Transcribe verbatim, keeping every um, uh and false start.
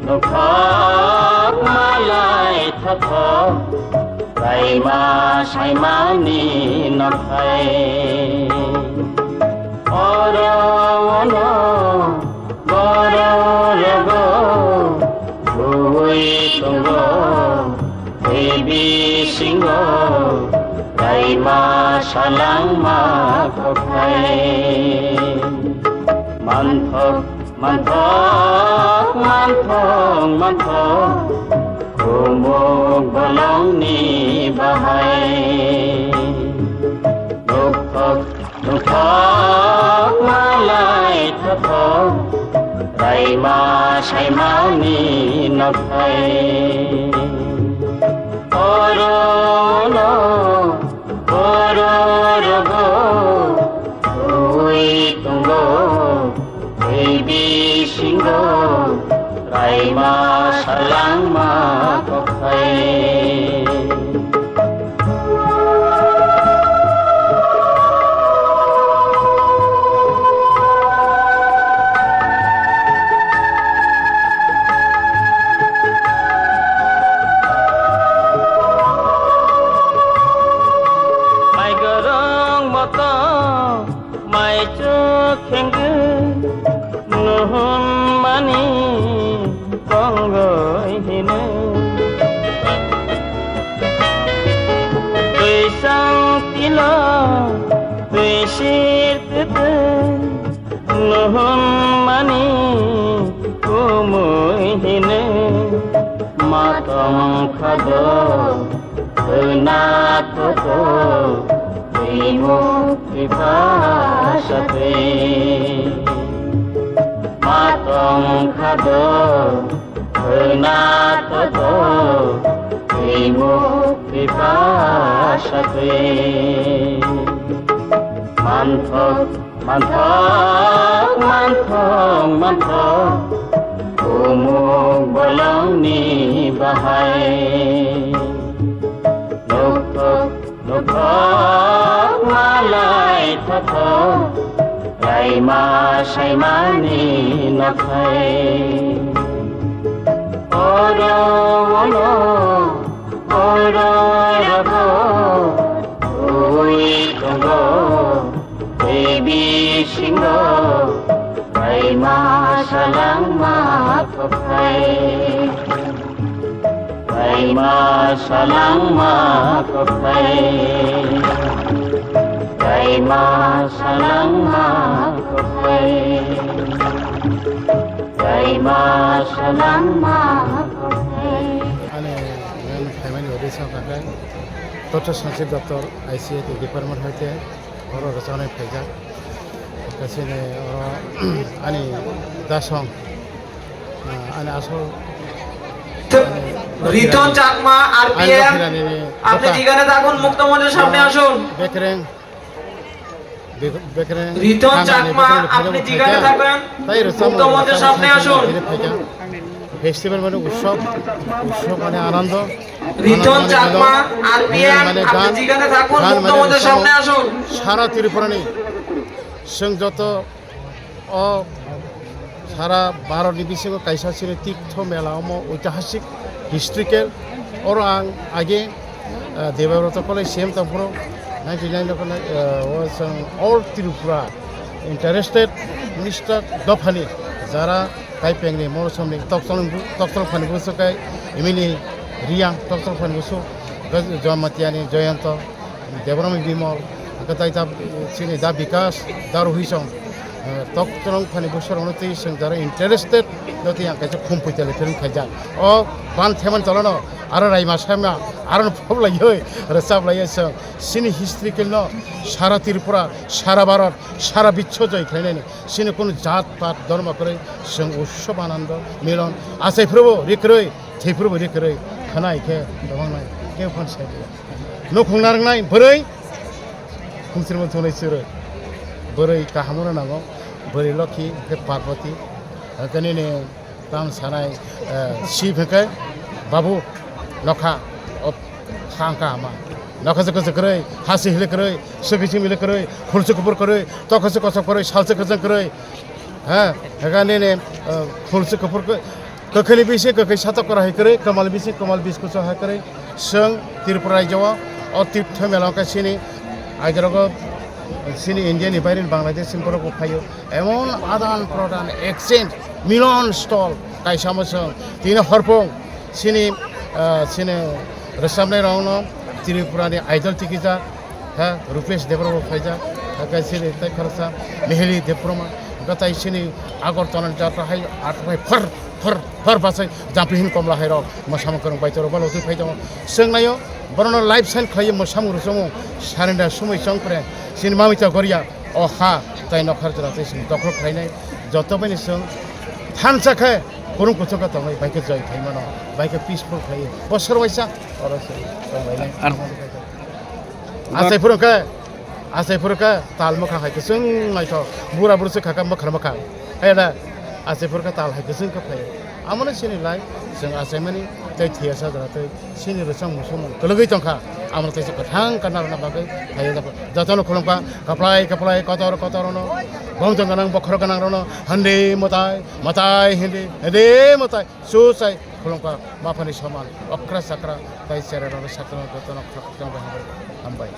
Nokthok malai thothok, raima saimani nokhai. Oro ono boro rogo, bui tongo, tei bisingo, raima salangma kokhai. Manthok Manthok, manthok, manthok, khumuk bolongni bahai. Nokthok, nokthok, malai thothok, raima saimani nokhai. Oro no Bororogo twi tongo, tei bisingo raima salangma kokhai. Mai gorong moto, mai chuk khengkhe, nuhun mani tongoi hino. Twi sang tilo, twi sir tete, Nuhun mani kumui hino matong khado, hwna toto, twi mukti pasa twi. Matong khado, hwna toto, twi mukti pasa twi. Manthok Manthok, manthok, manthok, umuk bolongni bahai. Nokthok, nokthok, malai thothok, raima saimani nokhai. Oro ono, oro rogo, ui tongo, tei bisingo, raima salangma kokhai. Raima salangma kokhai. Raima salangma kokhai. Raima salangma kokhai. Ani, ani phaimani audition kha khe, Totho Sanchir Doptor, I C A T department hoite. Oro rwchapnai phaijak. Kasini oro ani dasong, ah, ani asol, রিতন চাকমা, আরপিএম, আপনি যেখানে থাকুন, মুক্ত মঞ্চের সামনে আসুন। Bekreng, be-, bekreng, রিতন চাকমা, আপনি যেখানে থাকুন, মুক্ত মঞ্চের সামনে আসুন। Festival mane utsob, utsob mane anando. রিতন চাকমা, আরপিএম, আপনি যেখানে থাকুন, মুক্ত মঞ্চের সামনে আসুন। Sara Tripura ni chwng joto o sara Bharat ni bisingo kaisa chini Tirtho Mela omo oitihasik, historical. Oro ang age, ah, Debabrata College C M tongphuru, ninety nine o, ah, o chwng all Tripura interested minister dophani jara Kaipengni, Morosomni, Tokchong, Tokchong phani busu kai, imini Riyang, Tokchong phani busu, Jamatia ni Joyonto, Debram Bimal, hwnkhe tai ta chini da Bikas, da Rohisong, eh, Tokchong phani busu rokno twi swngjaro interested, no twi ang kaisa khum puitali film khaijak. O ban theman tolano, aro raima saima, aro no phob laioi, rwchap laioi chwng. Chini historical no, sara Tripura, sara Bharat, sara biswo joi khlainani. Chini kunu jat pat dhormo kwrwi, chwng utsob anando milon. Achai phuru bo ri kwrwi, thwi phuru bo ri kwrwi, khwnai khe tongmani kebo phano sai liya. Nukhung narwknai bwrwi, khumsirma thungnai chwrwi. Bwrwi kaham no nango, bwrwi lokhi, hwnkhe Parvati. Hwnkhe nini Tamo sanai, eh, si hwnkhe, babu, nokha, o, kha wngkha ama. Nokha se kwchwk kwrwi, ha se hile kwrwi, swkwi chimile kwrwi, khulsu kuphur kwrwi, tokha se kochok kwrwi, sal se kwchwng kwrwi. Ha, hwnkhe nini, eh, khulsu kuphur kwrwi, Kwkhwini bisi kwkhwi satok kora hai kwrwi, kwmal bisi kwmal biskuso hai kwrwi. Chwng Tripura rajyo o, o Tirtho Mela wngkha chini aijarogo, chini India ni baire ni Bangladesh ni borok bo phaio. Emon adan prodan, exchange, milon stol kaisa mo chwng. Tini horpong chini, ah, chini rwchapnai rokno Tripura ni Idol tikijak. Ha, Rupesh Debbarma bo phaijak, ha, khe chini tei khoroksa Miheli Debbarma, hwnkhe tei chini Agartala ni jatra hai, athai phar, phar, phar bachai Jampli hin Komla hai rok, mwsamung kwrwng bai toro balo twi phai tongo. Chwng naio, borokno live sign khlaiwi mwsamung rwchapmung, surrender sumui chong pre, chini mamita goria, o ha, tei nokhar jora tei chini dokhol khlainai, joto bai ni chwng thansa khe, kwrwng kuchuk khe tongwi, bai khe joy khai mano, bai khe peaceful khlaiwi, bosor waisa, oro se tong lainai. Ar- Achai phuru khe, achai phuru khe tal mwkha hai kwchwng naithok. Bura buru se khaka mwkhra mwkha. Hai da, achai phuru khe tal hai kwchwng khe phai. Amo no chini lai, chwng achaimani tei thwiya sajra tei chini rwchapmung swngmung kwlwgwi tongkha. Amo no teisa kwthang kana rwna bagwi phai da. Jotono khulumkha, kwplai kwplai kotor kotor no, bongtong gwnang bokhorok gwnang rokno, hande mwtai, mwtai hande, hande mwtai, suchai khulumkha, maphani soman, okra chakra, tei chera rokno sakno jotono khulumkha, hambai.